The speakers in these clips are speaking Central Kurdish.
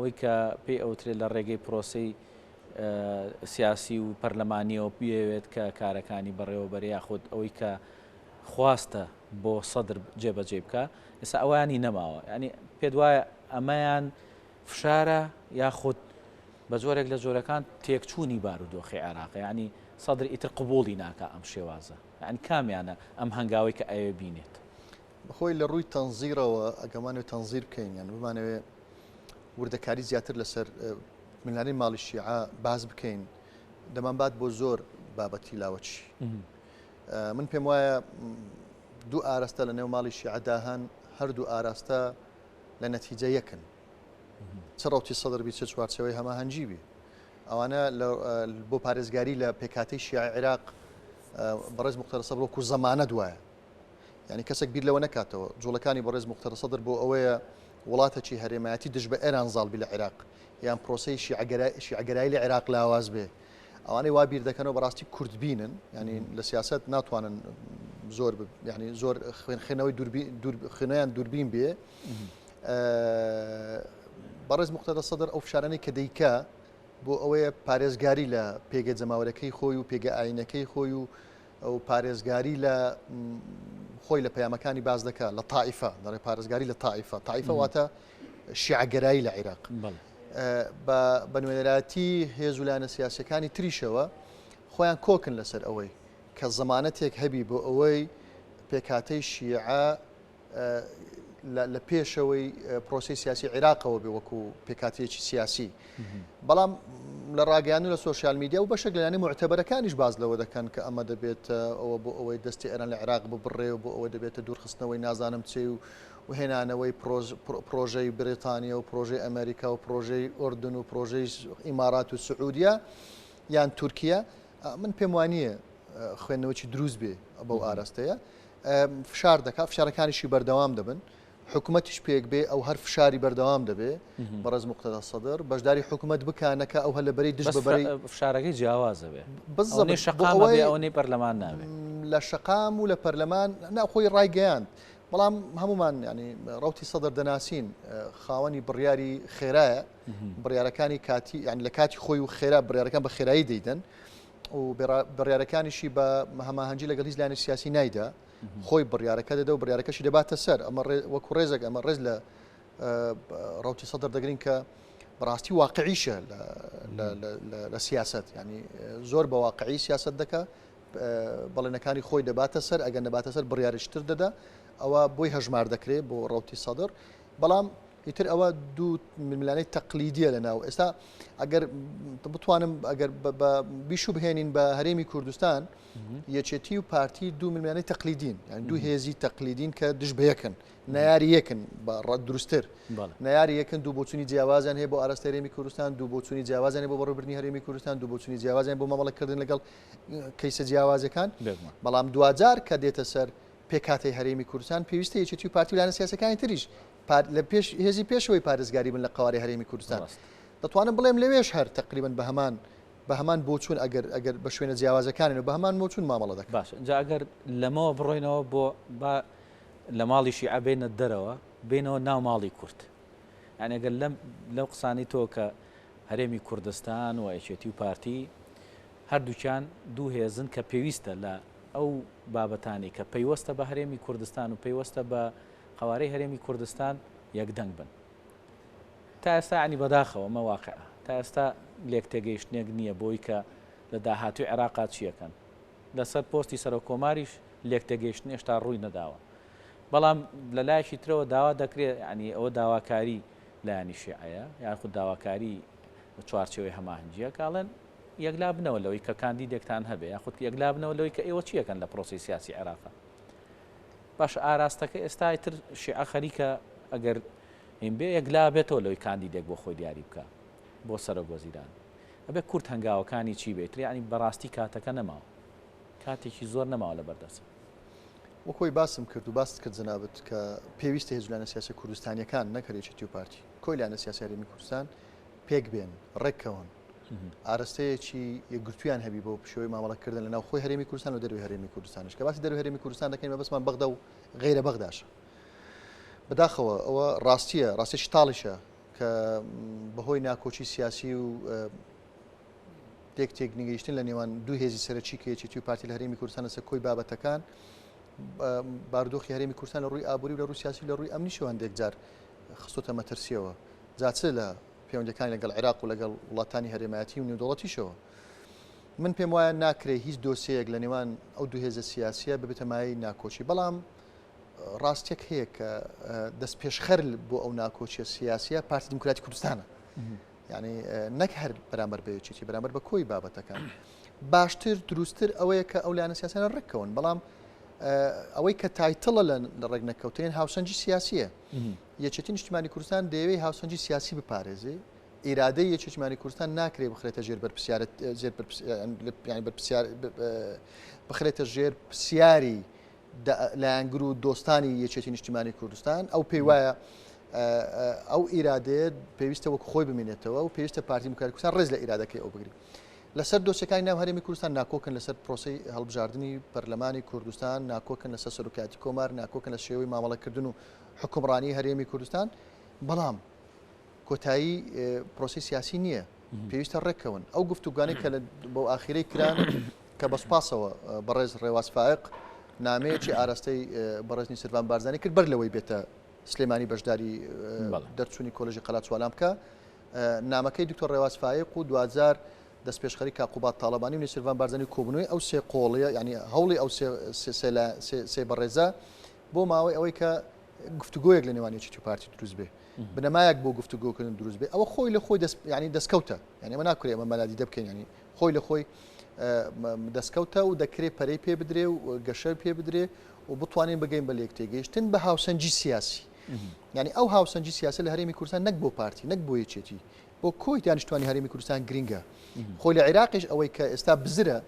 ئەوەی کە پێی ئەوترێت لە ڕێگەی پرۆسەی سیاسی و پەرلەمانیەوە بیەوێت کە کارەکانی بەڕێوەبەرێ یاخود ئەوەی کە خواستە بۆ سەدر جێبەجێی بکا ئێستا ئەوانی نەماوە یعنی پێت وایە ئەمەیان فشارە یاخود بە جۆرێک لە جۆرەکان تێکچوونی بارودۆخی عێراق یعنی سەدر ئیتر قبوڵی ناکا ئەم شێوازە یعنی کامیانە ئەم هەنگاوەی کە ئەوێ بینێت؟ بەخۆی لە ڕووی تەنزیرەوە ئەگەمانەوێ تەنزیر بکەین یان بمانەوێ وردەکاری زیاتر لەسەر ململانێی ماڵی شیعە باس بکەین دەمانبات بۆ زۆر بابەتی لاوەکی. من پێم وایە دوو ئاراستە لە نێو ماڵی شیعەدا هەن، هەردوو ئاراستە لە نەتیجە یەکن. چ ڕەوتی سەدر بی چ چوارچێوەی هەماهەنگی بی. ئەوانە بۆ پارێزگاری لە پێکهاتەی شیعە عێراق بەڕێز موقتەدا سەدر وەکو زەمانەت وایە. یانی کەسێک بیر لەوە نەکاتەوە جوڵەکانی بەڕێز موقتەدا سەدر بۆ ئەوەیە وڵاتەکی هەرێمایەتی دژ بە ئێران زاڵ بی لە عێراق یان پرۆسەی شیعەگەرایی لە عێراق لاواز بێ. ئەوانەی وا بیر دەکەنەوە بەڕاستی کورتبینن، یانی لە سیاسەت ناتوانن زۆر یانی زۆر خوێن خوێنەوەی خوێنەوەیان دووربین بێ. بەڕێز موقتەدا سەدر ئەو فشارانەی کە دەیکا بۆ ئەوەیە پارێزگاری لە پێگە جەماوەرەکەی خۆی و پێگە ئاینەکەی خۆی و و پارێزگاری لە خۆی لە پەیامەکانی باس دەکا لە تائیفە دەڵێ پارێزگاری لە تائیفە تائیفە واتە شیعەگەرایی لە عیراق بە نوێنەرایەتی هێز و لایەنە سیاسیەکانی تریشەوە خۆیان کۆکن لەسەر ئەوەی کە زەمانەتێک هەبی بۆ ئەوەی پێکهاتەی شیعە لە پێشەوەی پرۆسی سیاسی عێراقەوە بێ وەکو پێکاتەیەکی سیاسی بەڵام لە ڕاگەیان و لە سۆشیال میدیا و بەشێک لەلایەنە موعتەبەرەکانیش باس لەوە دەکەن کە ئەمە دەبێت ئەوە بۆ ئەوەی دەستی ئێران لە عێراق ببڕێ و بۆ ئەوەی دەبێتە دوورخستنەوەی نازانم چێ و و هێنانەوەی پرۆژەی بریتانیا و پرۆژەی ئەمریکا و پرۆژەی ئوردن و پرۆژەی ئیمارات و سعودیە یان تورکیا من پێم وانییە خوێندنەوەی دروست بێ بەو ئاراستەیە فشار دەکات فشارەکانیشی بەردەوام دەبن حکومەتیش پێک بێ ئەو هەر فشاری بەردەوام دەبێ بەڕێز موقتەدا سەدر بەشداری حکومەت بکا نەکا ئەو هەر لە بەرەی دژ بەس بە بەرەی فشارەکەی جیاوازە بێ بالضبط ئەوەنەی بۆ شەقام ئەبێ ئەوەی ئەوەنەی پەرلەمان نابێ. لە شەقام و لە پەرلەمان نا خۆی ڕایگەیاند بەڵام هەمومان یانی ڕەوتی سەدر دەناسین خاوەنی بڕیاری خێرایە بڕیارەکانی کاتی یانی لە کاتی خۆی و خێرا بڕیارەکان بە خێرایی دەیدەن و بڕیارەکانیشی بە هەماهەنگی لەگەڵ هیچ لایەنێکی سیاسی نایدا خۆی بڕیارەکە دەدە و بڕیارەکەشی دەباتە سەر ئەمە وەکو ڕێزێک ئەمە ڕێز لە ڕوتی سەدر دەگرین کە بەڕاستی واقعیشە لە سیاست ینی زۆر بە واقعی سیاست دەکە بەڵێنەکانی خۆی دەباتە سەر ئەگەر نەباتە سەر بڕیاریشتر دەدا ئەوە بۆی هەژمار دەکرێت بۆ ڕوتی سەدر بەڵام ئیتر ئەوە دوو ململانێی تەقلیدیە لە ناو ئێستا ئەگەر بتوانم ئەگەر بیشو بهێنین بە هەرێمی کوردستان یەکێتی و پارتی دوو ململانێی تەقلیدین یان دوو هێزی تەقلیدین کە دژ بە یەکن نەیاری یەکن بە ڕەت دروستتر نەیاری یەکن دوو بۆچوونی جیاوازیان هەیە بۆ ئاراستەی هەرێمی کوردستان دوو بۆچوونی جیاوازیان هەیە بۆ بەڕێوەبردنی هەرێمی کوردستان دوو بۆچوونی جیاوازیان بۆ مامەڵەکردن لەگەڵ کەیسە جیاوازەکان بەڵام دواجار کە دێتە سەر پێکهاتەی هەرێمی کوردستان پێویستە یەکێتی و پارتی و لایەنە سیاسیەکانی تریش لە پێش هێزی پێشەوەی پارێزگاری بن لە قەوارەی هەرێمی کوردستان دەتوانم بڵێم لەوێش هەر تقریبن بە هەمان بە هەمان بۆچوون ئەگەر ئەگەر بە شوێنە جیاوازەکانن و بە هەمان بۆچوون مامەڵە دەکەن. باشە جا ئەگەر لەمەوە بڕۆینەوە بۆ با لە ماڵی شیعە بێینە دەرەوە بێینەوە ناو ماڵی کورد یانی ئەگەر لەم لەو قسانەی تۆ کە هەرێمی کوردستان و یەکێتی و پارتی هەردووکیان دوو هێزن کە پێویستە لە ئەو بابەتانەی کە پەیوەستە بە هەرێمی کوردستان و پەیوەستە بە قەوارەی هەرێمی کوردستان یەکدەنگ بن. تا ئێستا یانی بەداخەوە ئەمە واقعە تا ئێستا لێکتێگەیشتنێک نییە بۆی کە لە داهاتووی عێراقا چیەکەن. لەسەر پۆستی سەرۆک کۆماریش لێکتێگەیشتن هێشتا ڕووی نەداوە. بەڵام لە لایەکی ترەوە داوا دەکرێت یانی ئەوە داواکاری لایەنی شیعەیە یاخود داواکاری چوارچێوەی هەماهەنگییە کە ئەڵێن یەکلا بنەوە لەوەی کە کاندیدێکتان هەبێ یاخود یەکلا بنەوە لەوەی کە ئێوە چی ئەکەن لە پرۆسەی سیاسی عێراقا. باشە ئاراستەکە ئێستا ئیتر شیعە خەریکە ئەگەر هین بێ یەکلا بێتەوە لەوەی کاندیدێک بۆ خۆی دیاری بکا بۆ سەرۆک وەزیران. ئەبێ کورد هەنگاوەکانی چی بێ ئیتر یانی بەڕاستی کاتەکە نەماوە. کاتێکی زۆر نەماوە لە بەردەست. وەک خۆی باسم کرد و باست کرد جەنابت کە پێویستە هێز و لایەنە سیاسیە کوردستانیەکان نەک هەر یەکێتی و پارتی کۆی لایەنە سیاسی هەرێمی کوردستان پێک بێن ڕێککەون ئارەستەیەکی یەکگرتوویان هەبی بۆ شێوەی مامەڵەکردن لە ناوخۆی هەرێمی کوردستان و دەروی هەرێمی کوردستانش کە باسی دەروی هەرێمی کوردستان دەکەین مەبەستمان بەغدا و غەیرە بەغداشە بەداخەوە ئەوە ڕاستیە ڕاستێکی تاڵیشە کە بەهۆی ناکۆکی سیاسی و تێک تێکنەگەیشتن لە نێوان دوو هێزی سەرەکی کە یەکێتی و پارتی لە هەرێمی کوردستان لەسەر کۆی بابەتەکان بارودۆخی هەرێمی کوردستان لە ڕووی ئابووری و لە ڕووی سیاسی و لە ڕووی ئەمنیشەوە هەندێک جار خستۆتە مەترسیەوە جا چ لە پەیوەندەکانی لەگەڵ عێراق و لەگەڵ وڵاتانی هەرێمایەتی و نێودەوڵەتیشەوە. من پێم وایە ناکرێ هیچ دۆسیەیەک لە نێوان ئەو دوو هێزە سیاسیە ببێتە مایەی ناکۆکی بەڵام ڕاستیەک هەیە کە دەستپێشخەر بۆ ئەو ناکۆکیە سیاسیە پارتی دیموکراتی کوردستانە. یعنی نەک هەر بەرامبەر بە یەکێتی بەرامبەر بە کۆی بابەتەکان باشتر دروستتر ئەوەیە کە ئەو لایەنە سیاسیانە ڕێککەون بەڵام ئەوەی کە title ە لە ڕێک نەکەوتنیان هاوسەنگی سیاسیە یەکێتی نیشتیمانی کوردستان دەیەوێت هاوسەنگی سیاسی بپارێزێ ئیرادەی یەکێتی نیشتیمانی کوردستان ناکرێ بخرێتە ژێر بەرپسیارەت ژێر بەرپسیار بخرێتە ژێر پرسیاری لایەنگر و دۆستانی یەکێتی نیشتیمانی کوردستان، ئەو پێی وایە ئەو ئیرادەیە پێویستە وەک خۆی بمێنێتەوە و پێویستە پارتی دیموکراتی کوردستان ڕێز لە ئیرادەکەی ئەو بگری. لەسەر دۆسیەکانی ناو هەرێمی کوردستان ناکۆکن لەسەر پرۆسەی هەڵبژاردنی پەرلەمانی کوردستان، ناکۆکن لەسەر سەرۆکایەتی کۆمار، ناکۆکن لە شێوەی مامەڵەکردن و حوکمڕانی هەرێمی کوردستان، بەڵام کۆتایی پرۆسەی سیاسی نییە، پێویستە ڕێککەون. ئەو گفتوگانەی کە بەو ئاخیرەی کران کە بە سوپاسەوە بەڕێز ڕێواز فائق نامەیەکی ئاراستەی بەڕێز نێچیرڤان بارزانی کرد بەر لەوەی بێتە سلێمانی بەشداری دەرچوونی کۆلێژی قەلاچوالان بکە نامەکەی دکتۆر ڕێواز فائق و دواجار دەستپێشخەری کاک قوباد تاڵەبانی و نێچیرڤان بارزانی کۆبوونەوەی ئەو سێ قۆڵیە یعنی هەوڵی ئەو سێ بەڕێزە بۆ ماوەی ئەوەی کە گفتوگۆیەک لە نێوان یەکێتی و پارتی دروست بێ بنەمایەک بۆ گفتوگۆکردن دروست بێ ئەوە خۆی لە خۆی دەست ینی دەستکەوتە یعنی ئەمە ناکرێ ئەمە مەلادیدە بکەین ینی خۆی لە خۆی دەستکەوتە و دەکرێ پەرەی پێ بدرێ و گەشە پێ بدرێ و بتوانین بگەین بە لێکتێگەیشتن بە هاوسەنگی سیاسی. یعنی ئەو هاوسەنگی سیاسی لە هەرێمی کوردستان نەک بۆ پارتی نەک بۆ یەکێتی بۆ کۆی دانیشتوانی هەرێمی کوردستان گرنگە خۆی لە عێراقیش ئەوەی کە ئێستا بزرە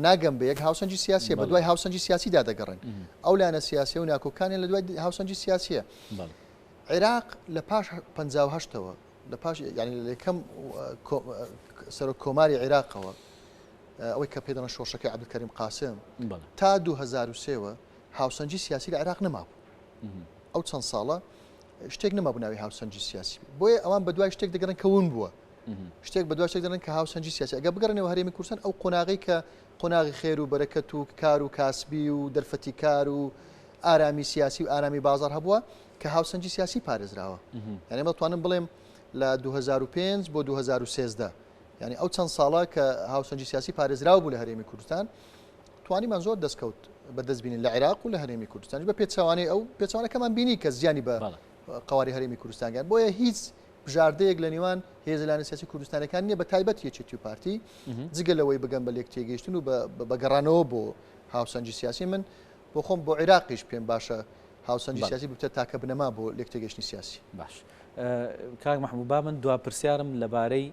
ناگەم بە یەک هاوسەنگی سیاسیە بە دوای هاوسەنگی سیاسیدا دەگەڕێن ئەو لایەنە سیاسی و ناکۆکانیان لە دوای هاوسەنگی سیاسیە عێراق لە پاش 1950ەوە لە پاش یانی لە یەکەم سەرۆک کۆماری عێراقەوە ئەوەی کە پێ دەڵێن شۆڕشەکەی عەبدولکەریم قاسم تا 2003ەوە هاوسەنگی سیاسی لە عێراق نەمابوو ئەو چەند ساڵە شتێک نەمابوو ناوی هاوسەنگی سیاسی بۆیە ئەوان بە دوای شتێک دەگەڕن کە ون بووە شتێک بە دوای شتێک دەڵێن کە هاوسەنگی سیاسی ئەگە بگەڕێنەوە هەرێمی کوردستان ئەو قۆناغی کە قۆناغی خێر و بەرەکەت و کار و کاسبی و دەرفەتی کار و ئارامی سیاسی و ئارامی بازار هەبووە کە هاوسەنگی سیاسی پارێزراوە یعنی دەتوانم بڵێم لە 2005 بۆ 2013 یعنی ئەو چەند ساڵە کە هاوسەنگی سیاسی پارێزراو بوو لە هەرێمی کوردستان توانیمان زۆر دەستکەوت بەدەست بینین لە عێراق و لە هەرێمی کوردستان بە پێچەوانەی ئەو پێچوانەکەمان بینی کە زیانی بە قواری هەرێمی کوردستانگەیان بۆیە هیچ بژاردەیەک لە نێوان هێزە لایەنە سیاسی کوردستانەکان نییە بە تایبەت یەکێتی و پارتی جگە لەوەی بگەن بە لێک تێگەیشتن و بە گەڕانەوە بۆ هاوسەنگی سیاسی من بۆ خۆم بۆ عێراقیش پێم باشە هاوسەنگی سیاسی ببتە تاکە بنەما بۆ لێک تێگەیشتنی سیاسی. باش کاک مەحموود با من دوا پرسیارم لەبارەی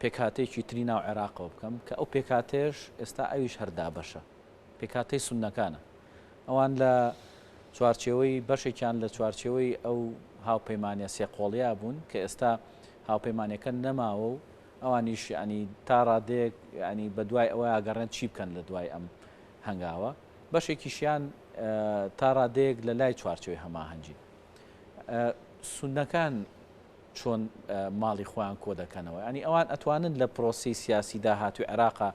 پێکهاتەیەکی تری ناو عێراقەوە بکەم کە ئەو پێکهاتەیەش ئێستا ئەویش هەر دابەشە پێکهاتەی سوننەکانە ئەوان لە چوارچێوەی بەشێکیان لە چوارچێوەی ئەو هاوپەیمانیە سێقۆڵیا بوون کە ئێستا هاوپەیمانەکە نەماوە و ئەوانیش ینی تا ڕادەیەک ینی بە دوای ئەوە ئەگەڕێن چی بکەن لە دوای ئەم هەنگاوە بەشێکیشیان تا ڕادەیەک لە لای چوارچێوەی هەماهەنگین. سوننەکان چۆن ماڵی خۆیان کۆ دەکەنەوە؟ یانی ئەوان ئەتوانن لە پرۆسەی سیاسی داهاتووی عێراقا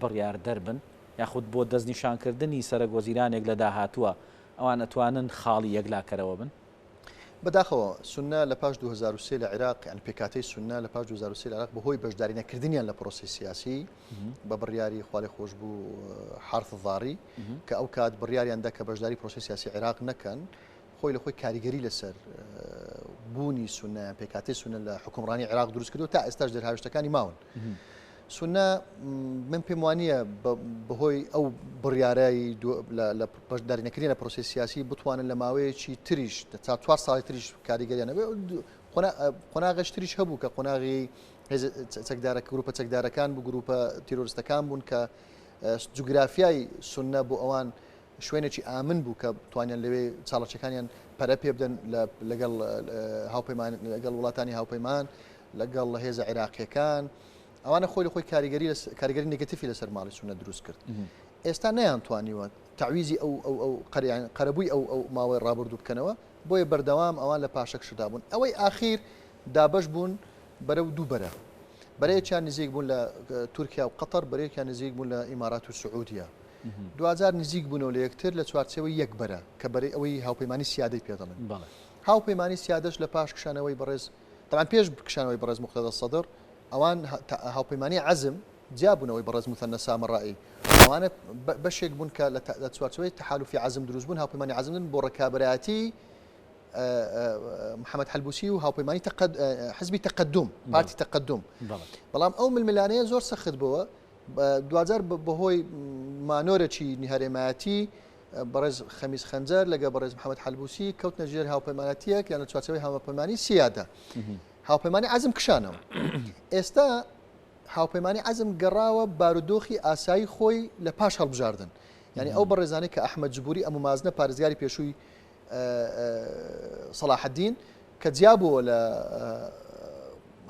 بڕیاردەر بن؟ یاخود بۆ دەستنیشانکردنی سەرەکوەزیرانێک لە داهاتووە ئەوان ئەتوانن خاڵی یەکلاکەرەوە بن؟ بەداخەوە سوننە لە پاش 2003 لە عێراق، یانی پێکهاتەی سوننە لە پاش 2003 لە عێراق بەهۆی بەشداری نەکردنیان لە پرۆسەی سیاسی بە بڕیاری خوالێخۆشبوو حارث الضاری کە ئەو کات بڕیاریان دا کە بەشداری پرۆسەی سیاسی عێراق نەکەن، خۆی لە خۆی کاریگەری لەسەر بوونی سوننە یان پێکهاتەی سوننە لە حوکمڕانی عێراق دروست کردو تا ئێستاش دەرهاوێشتەکانی ماون. سوننە من پێم وانییە بەهۆی ئەو بڕیارای لە بەشدارینەکردنی لە پرۆسەی سیاسی بتوانن لە ماوەیەکی تریش تا چوار ساڵی تریش کاریگەریان هەبێ. قۆناغێکی تریش هەبوو کە قۆناغی چەکدارە گروپە چەکدارەکان بوو گروپە تیرۆرستەکان بوون کە جوگرافیای سوننە بۆ ئەوان شوێنێکی ئامن بوو کە توانیان لەوێ چاڵەچەکانیان پەرە پێ بدەن لەگەڵ هاوپەیمان لەگەڵ وڵاتانی هاوپەیمان لەگەڵ هێزە عێراقیەکان ئەوانە خۆی لە خۆی کاریگەری کاریگەری نگەتیفی لەسەر ماڵی سونە دروست کرد ئێستا نەیان توانیوە تەعویزی ئەو ئەو ئەو قەریان قەرەبووی ئەو ئەو ماوەی ڕابردوو بکەنەوە بۆیە بەردەوام ئەوان لە پاشەکشدا بوون ئەوەی ئاخیر دابەش بوون بەرەو دوو بەرە. بەرەیەکیان نزیک بوون لە تورکیا و قەتەر، بەرەیەکیان نزیک بوون لە ئیمارات و سعودیە. دواجار نزیک بوونەوە لە یەکتر لە چوارچێوەی یەک بەرە کە بەرەی ئەوەی هاوپەیمانی سیادەی پێ دەڵێن. هاوپەیمانی سیادەش لە پاش کشانەوەی بەڕێز تەبعەن پێش کشانەوەی بەڕێز موقتەدا سەدر ئەوان هاوپەیمانی عەزم جیا بوونەوەی بەڕێز موثەننا سامەڕائی ئەوانە بەشێک بوون کە لە چوارچێوەی تەحالوفی عەزم دروست بوون هاوپەیمانی عەزم بۆ ڕکابەرایەتی محەممەد حەلبوسی و هاوپەیمانی حزبی تەقدم پارتی تەقدم بەڵام ئەو ململانەیە زۆر سەخت بووە دواجار بەهۆی مانۆرەکی هەرێمایەتی بەڕێز خەمیس خەنجەر لەگە بەڕێز محەممەد حەلبوسی کەوتنە ژێر هاوپەیمانەتیەک یان لە چوارچێوەی هاوپەیمانی سیادە هاوپەیمانی عەزم کشانەوە ئێستا هاوپەیمانی عەزم گەڕاوە بارودۆخی ئاسایی خۆی لە پاش هەڵبژاردن یعنی ئەو بەڕێزانەی کە ئەحمەد جبوری ئەمومازنە پارێزگاری پێشووی سەڵاحەدین کە جیابووە لە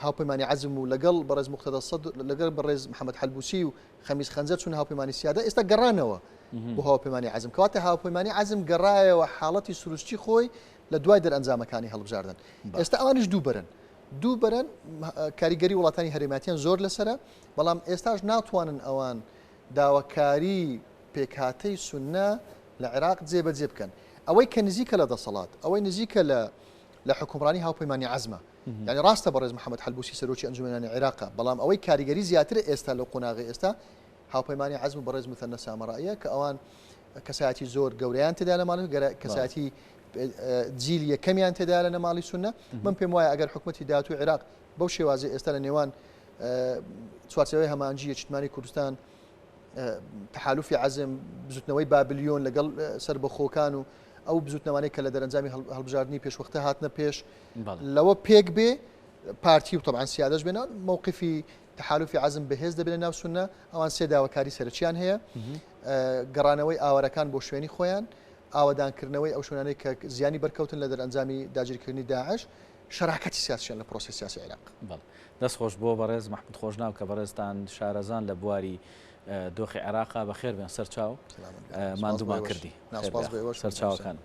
هاوپەیمانی عەزم و لەگەڵ بەڕێز مقتەدا سەدر لەگەڵ بەڕێز محەممەد حەلبوسی و خەمیس خەنجەر چون هاوپەیمانی سیادە ئێستا گەڕانەوە بۆ هاوپەیمانی عەزم کەواتە هاوپەیمانی عەزم گەڕایەوە حاڵەتی سروشتی خۆی لە دوای دەرئەنجامەکانی هەڵبژاردن ئێستا ئەوانیش دوو بەرن دوو بەرەن کاریگەری وڵاتانی هەرێماتیان زۆر لەسرە بەڵام ئێستاش ناتوانن ئەوان داواکاری پێکهاتەی سوننە لە عێراق جێبەجێ بکەن. ئەوەی کە نزیکە لە دەسەڵات، ئەوەی نزیکە لە لە حوکمڕانی هاوپەیمانی عەزمە. یانی ڕاستە بەڕێز محەمەد حەلبوسی سەرۆکی ئەنجومەنانی عێراقە، بەڵام ئەوەی کاریگەری زیاترە ئێستا لەو قۆناغەی ئێستا هاوپەیمانی عەزم و بەڕێز موثەننا سامەڕائیە کە ئەوان کەسایەتی زۆر گەورەیان تێدا لە ماڵی کەسایەتی جیلی یەکەمیان تێدا لە نەماڵی سوننە. من پێم وایە ئەگەر حکومەتی داهاتووی عێراق بەو شێوازەی ئێستا لە نێوان چوارچێوەی هەماهەنگی یەکیتمانی کوردستان تەحالوفی عەزم، بزوتنەوەی بابلیۆن لەگەڵ سەربەخۆکان و ئەو بزوتنەوانەی کە لە دەرەنجامی هەڵبژاردنی پێشوەختە هاتنە پێش لەوە پێک بێ پارتی و طبعا سیادەش بێنە مووقفی تەحالوفی عەزم بەهێز دەبێت ناو سونە ئەوان سێ داواکاری سەرچیان هەیە گەڕانەوەی ئاوارەکان بۆ شوێنی خۆیان ئاوەدانکردنەوەی ئەو شوێنانەی کە زیانی بەرکەوتن لە دەرئەنجامی داگیرکردنی داعش شەراکەتی سیاسیان لە پرۆسی سیاسی عێراق. دەست خۆش بۆ بەڕێز مەحمود خۆشناو کە بەڕێزتان شارەزان لە بواری دۆخی عێراقا بەخێر بێن سەرچاو ماندوومان کردی سەرچاوەکان.